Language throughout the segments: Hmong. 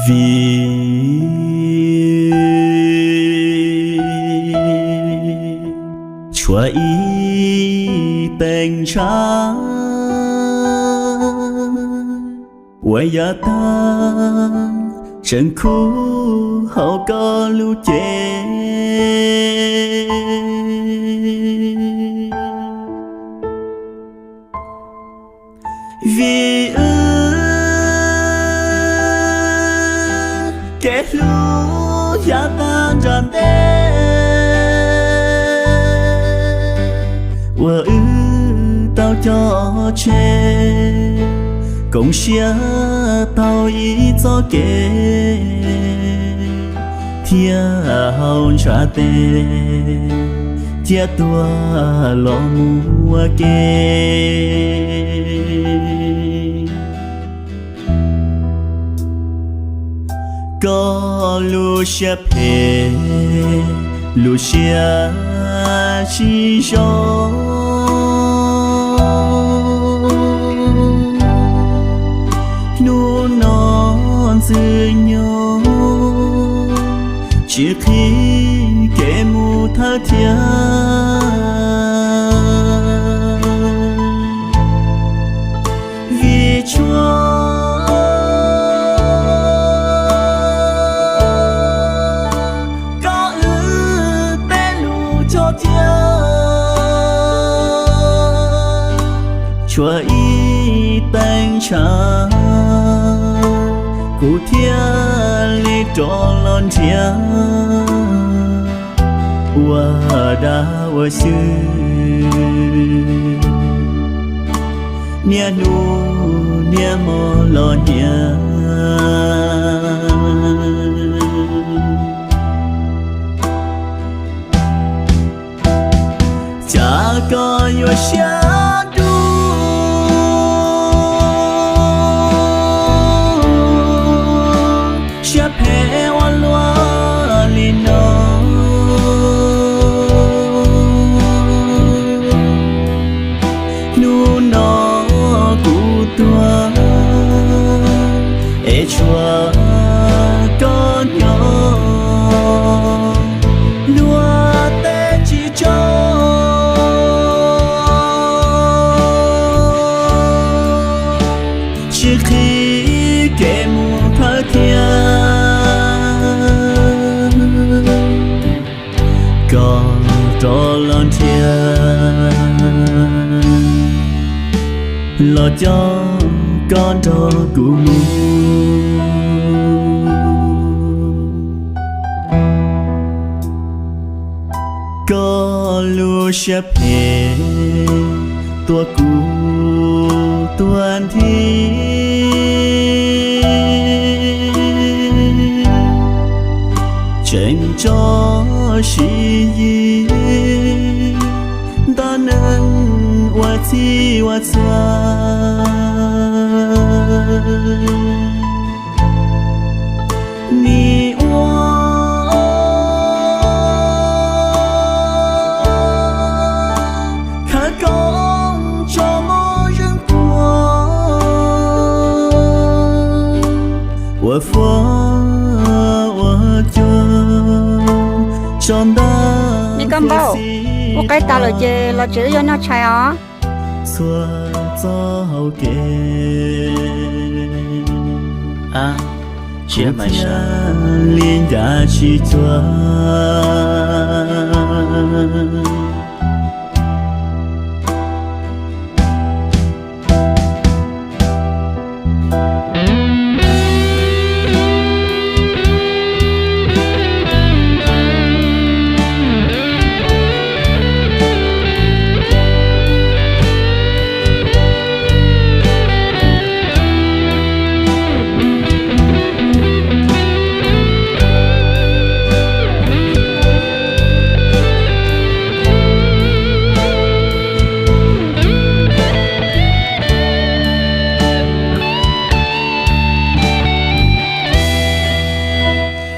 Vim tshuav ib teev ntshav uas yav tag tseem khuv hauv koj lub cev. Vim wb kev hlub yav tag nram ntej uas wb tau coj tseg, koom siab taug ib txoj kev thiab haus ntshav tes thiab tuag los mus ua ke. Koj lub siab phem, lub siab tsis zoo. Hnub no Ntxwg Nyoog tsis qhib kev mus thawj thiab. Vim tshuav koj wb tej lus cog cia, tshuav ib teev ntshav kuv thiaj li rov los nrhiav ua dab ua xyw niaj hnub niaj hmo los hnia. Cas koj yuav siab dub, siab phem ua luaj li no. Hnub no kuv tuag es tshuav koj nyob luag tej tsis tsaug, tsis qhib kev mus thawj thiab. Koj rov los nrhiav, los coj koj nrog kuv mus. Koj lub siab phem tua kuv tuag nthi, tseem tso siv yig nto neeg ua txhij ua txhua. Nim ua khawv koob tso muab zeeg tuag, ua fuab ua cua tso ntawm me koj npauj, ua qaib tas lawm ces los tsev wb yuav noj tshais os. Txhua txoj hau kev, tsiaj li ncav tsis cuag.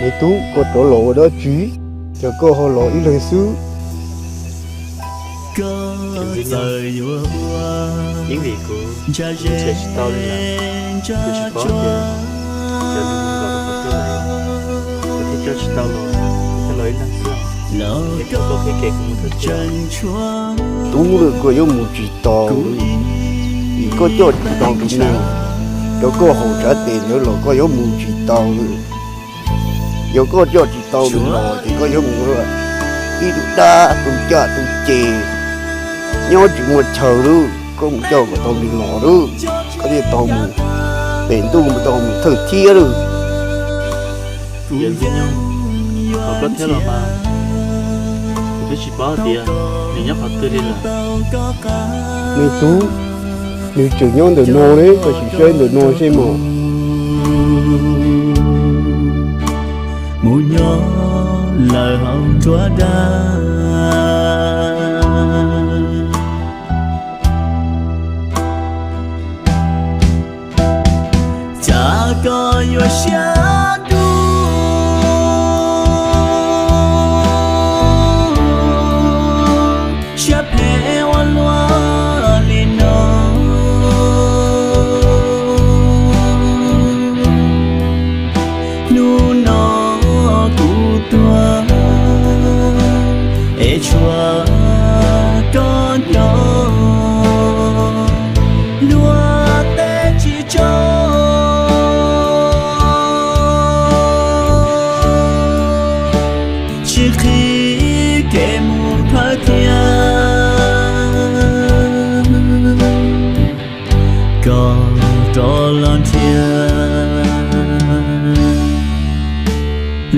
Me tub, koj rov los ua dab tsi? Cas koj ho los ib leeg xwb? Tus ntxwg nyoog, yeej vim kuv nrhiav tsis tau li lawm, kuv tsis paub tias cov neeg uas Coj tsis tau los, coj los ib leeg xwb. Tub, koj yuav mus tsis tau, vim koj coj tsis tau tus neeg rau koj haus tsav tes ntawd los koj yuav mus tsis tau. Yog koj coj tsis tau nws los ces koj yuav mus ua ib tug dab tug caj tug ces nyob tsis muaj chaw lawm. Koj mus coj kom tau nws los lawm, koj thiaj tau mus pem ntuj, mus tau mus thawj thiab lawm. Yawm Ntxwg Nyoog, thov koj thiab los mas, kuv twb tsis paub tias nws nyob qhov twg li lawm. Me tub, nws tseem nyob ntawm no ne, koj sim saib ntawm no seb mog. Mus nyob lawm hauv nruab dab, cas koj yuav siab dub, siab phem ua luaj li no. Hnub no kuv tuag es tshuav koj nyob, luag tej tsis tso, tsis qhib kev mus thawj thiab. Koj rov los nrhiav,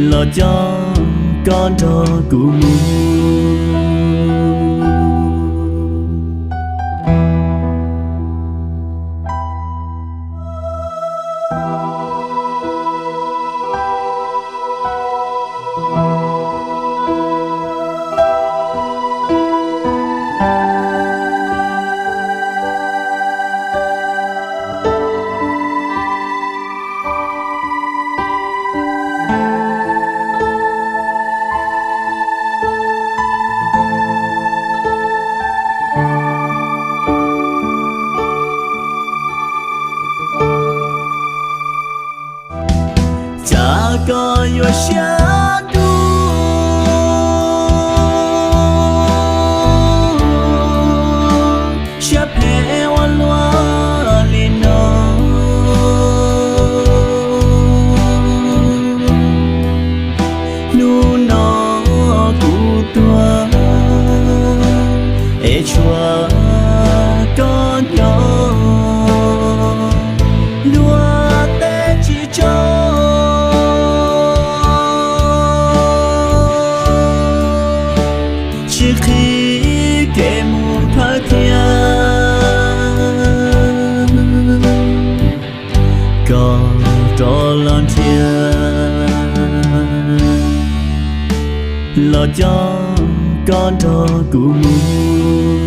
los coj koj nrog kuv mus. Cas koj yuav siab dub, siab phem ua luaj li no. Hnub no kuv tuag es tshuav koj nyob, luag tej tsis tso, tsis qhib kev mus thawj thiab. Koj rov los nrhiav, los coj koj nrog kuv mus.